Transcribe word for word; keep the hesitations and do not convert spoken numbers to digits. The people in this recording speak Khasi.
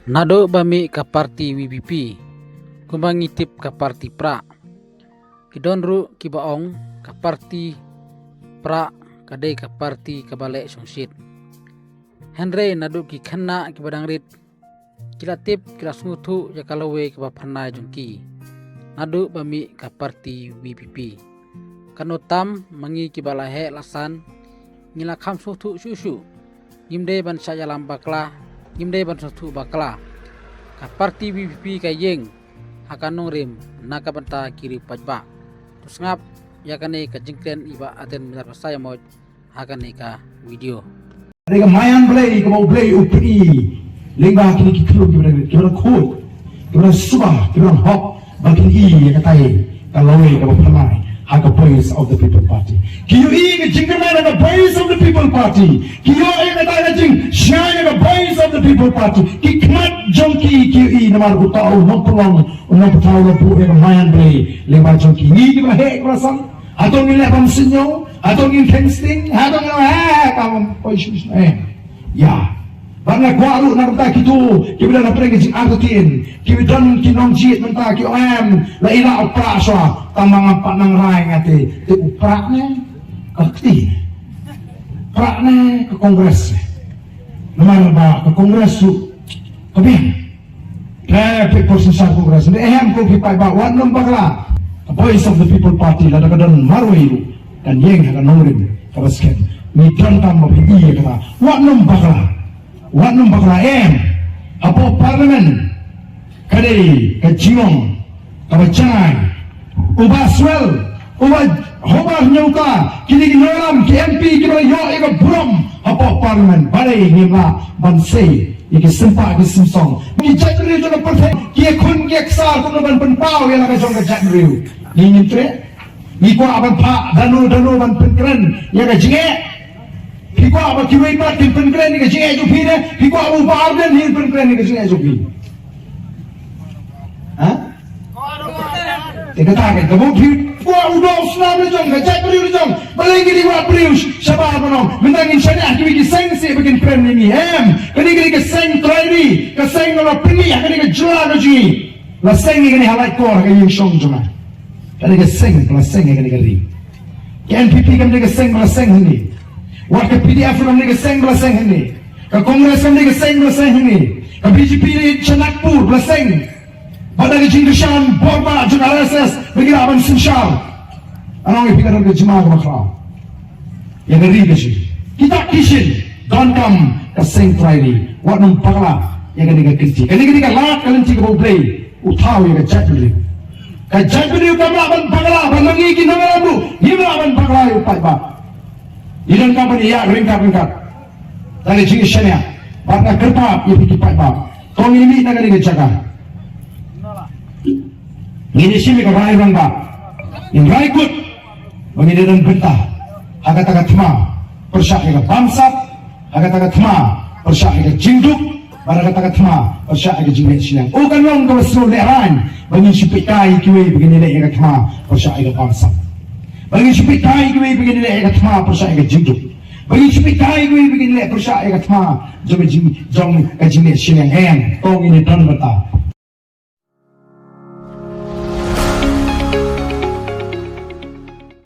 Naduh ba mih ka parti V P P, kumba ngi tip ka parti prah. Ki don ruh kiba ong ka parti prah ka dei ka parti kaba leh shongshit. Hynrei naduh ki khynnah kiba dang rit, ki la tip, ki la sngewthuh ïa ka lawei kaba phyrnai jong ki naduh ba mih ka parti V P P. Katno tam ma ngi kiba la heh la san, ngi la kham sngewthuh shuh shuh. Ngim dei ban shah ïalam bakla, ngim dei ban sngewthuh bakla. Ka parti V P P ka ïeng ha ka nongrim na ka bynta ki riewpaidbah. To sngap ïa kane ka jingkren i Bah Aden Miller Basaiawmoit ha kane ka video. Ka dei ka maïan Blei kaba U Blei u pyni lyngba kine ki khun kiba dang, kiba dang khuid, kiba dang suba, kiba dang hok ba kin ïohi ïa katai ka lawei kaba phyrnai ha ka Voice of the People Party. Ki ïohi ïa ka jingkyrmen ha ka Voice of the People Party. Ki ïohi ïa katai ka jingshngaiñ ha ka Voice of the People Party. Ki khmat jong ki ki ïohi namar uta u nongpynlong, u nongpynlong u la buh ïa ka maïan Blei lyngba jong ki. Ngi kiba la heh kiba la san, hato ngin leh bymsniew? Hato ngin kheiñ sting? Hato ngin, eh, kam poi shu shu, eh. Ïa. Bad nga kwah ruh na ka bynta kito kiba don hapdeng ka jingartatien, kiba don ki nongjied mynta ki ong em, la i la u prah shuwa, tang ma ngam pat nang rai nga te, te u prah ne ka kti ne? Prah ne ka Congress ne? Namar ba ka Congress ruh ka biang. Te phi por shisha Congress ne, em ko phi paidbah, wat nym bakla. Ka Voice of the People Party lada ka don marwei ruh kan ïeng ha ka nongrim kaba skhem. Ngi donkam ba phi ïohi ïa kata. Wat nym bakla. Wat nym bakla em. Hapoh Parliament ka dei ka jinglong kaba janai. U Bah Swell, u Bah Hobart Nyngkong, kine ki nongïalam, ki M P kiba la ïoh ïa ka burom hapoh Parliament. Balei ngim lah ban sei ïa ki sympa ki symsong? Ki jaitbynriew jong ka pyrthei ki ïakhun ki ïaksaid kumno ban pynpaw ïa la ka jong ka jaitbynriew. Ngi ngim treh. Ngi kwah ban phah dano dano ban pynkren ïa ka jingeh. Phi kwah ba kiwei pat kin pynkren ïa ka jingeh jong phi ne? Phi kwah ba u Bah Ardent hin pynkren ïa ka jingeh jong phi? Ha? Te kata ka, ka mut phi kwah u doh u snam la jong, ka jaitbynriew la jong. Balei ngi dei wad briew shabar ban ong mynta ngin shaniah kiwei ki seng seh ba kin kren ïa ngi? Em, kane ka dei ka seng trai ri, ka seng kaba la pyni ha kane ka jylla ka jong ngi. La seng ïa kane ha Laitkor ha ka ïing shong jong nga. Kane ka seng ba la seng ïa kane ka ri. Ka N P P kam dei ka seng ba la seng hangne. Wat ka P D F kam dei ka seng ba la seng hangne. Ka Congress kam dei ka seng ba la seng hangne. Ka B J P dei sha Nagpur ba la seng. Bad da ka jingkyrshan bor ba jong ka R S S ba ngi lah ban synshar. Nga ong ïa phi ka don ka jingma kaba khraw ïa ka ri ka jong ngi. Kita ki shin donkam ka seng trai ri. Wat nym bakla ïa kane ka kynti. Kane ka dei ka lad ka lynti kaba U Blei u thaw ïa ka jaitbynriew. Ka jaitbynriew kam lah ban bakla, bad ma ngi ki nongïalam ruh ngim lah ban bakla ïa u paidbah. Ngi donkam ban ïaid ryngkat ryngkat da ka jingshaniah. Bad nga kyrpad ïa phi ki paidbah, to ngin mih na kane ka jaka. Ngin ïashim ïa ka rai rangbah. Ngin rai kut ba ngin ïadon bynta ha kata ka thma pyrshah ïa ka bamsap, ha kata ka thma pyrshah ïa ka jingduk, bad ha kata ka thma pyrshah ïa ka jingleh shiliang. U kan long kaba sngewlehrain ba ngin shu peit kai ïa kiwei ba kin ïaleh ïa ka thma pyrshah ïa ka bamsap, ba ngin shu peit kai ïa kiwei ba kin ïaleh ïa ka thma pyrshah ïa ka jingduk, ba ngin shu peit kai ïa kiwei ba kin ïaleh pyrshah ïa ka thma jong ka jing, jong ka jingleh shiliang. Em, to ngin ïadon bynta.